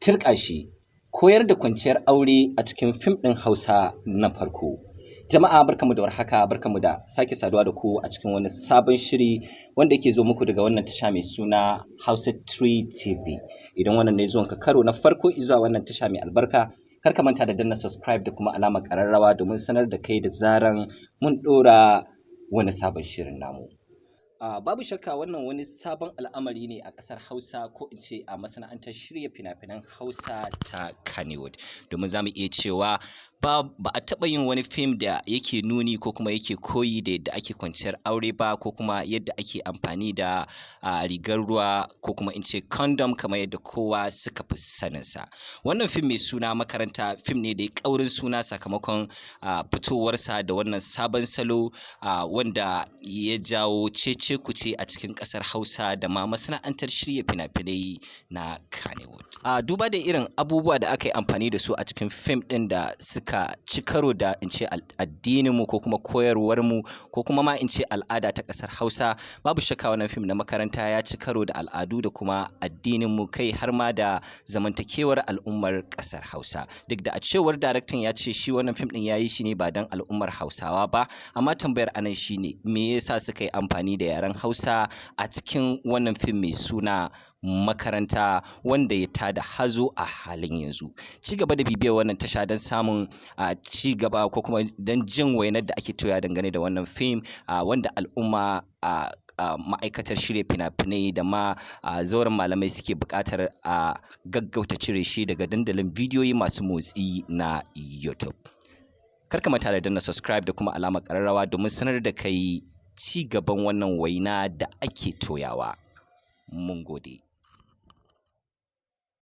Tirƙashi koyar da kwanciyar aure a cikin fim ɗin Hausa na farko. Jama'a, barkamu da warhaka, barkamu da sake saduwa da ku a cikin wani sabon shiri wanda yake zo muku daga wannan tasha mai suna Hausa 3 TV. Idan wannan ne zuwanka karo na farko zuwa wannan tasha mai albarka, kar ka manta da danna subscribe da kuma alamar ƙararrawa domin sanar da kai da zaran mun ɗora wani sabon shirin namu. Babu shakka wannan wani sabon al'amari ne a ƙasar Hausa, ko in ce a masana'antar shirya fina-finan Hausa ta Kannywood. Domin za mu iya cewa ba a taɓa yin wani fim da yake nuni ko kuma yake koyi da yadda ake kwanciyar aure ba, ko kuma yadda ake amfani da rigar ruwa, ko kuma in ce condom kamar yadda kowa suka fi saninsa. Wannan fim mai suna Makaranta fim ne da ya ƙaurin suna sakamakon fitowarsa da wannan sabon salo wanda ya jawo cece kuce a cikin ƙasar Hausa da ma masana'antar shirya fina-finai na Kannywood. Duba da irin abubuwa da aka yi amfani da su a cikin fim ɗin da suka ci karo da in ce addininmu ko kuma koyarwarmu ko kuma ma in ce al'ada ta ƙasar Hausa, babu shakka wannan fim na Makaranta ya ci karo da al'adu da kuma addininmu, kai har ma da zamantakewar al'ummar ƙasar Hausa. Duk da a cewar daraktan, ya ce shi wannan fim ɗin ya yi shi ne ba don al'ummar Hausawa ba, amma tambayar anan shine, me yasa suka yi amfani da yaren Hausa a cikin wannan fim mai suna Makaranta wanda ya tada hazo a halin yanzu? Ci gaba da bibiyar wannan tasha don samun ci gaba ko kuma don jin wainar da ake toya dangane da wannan fim wanda al'umma, a ma'aikatar shirya fina-finai da ma zauren malamai suke buƙatar a gaggauta cire shi daga dandalin bidiyoyi masu motsi na YouTube. Kar ka manta da danna subscribe da kuma alamar ƙararrawa domin sanar da kai ci gaban wannan waina da ake toyawa. Mun gode.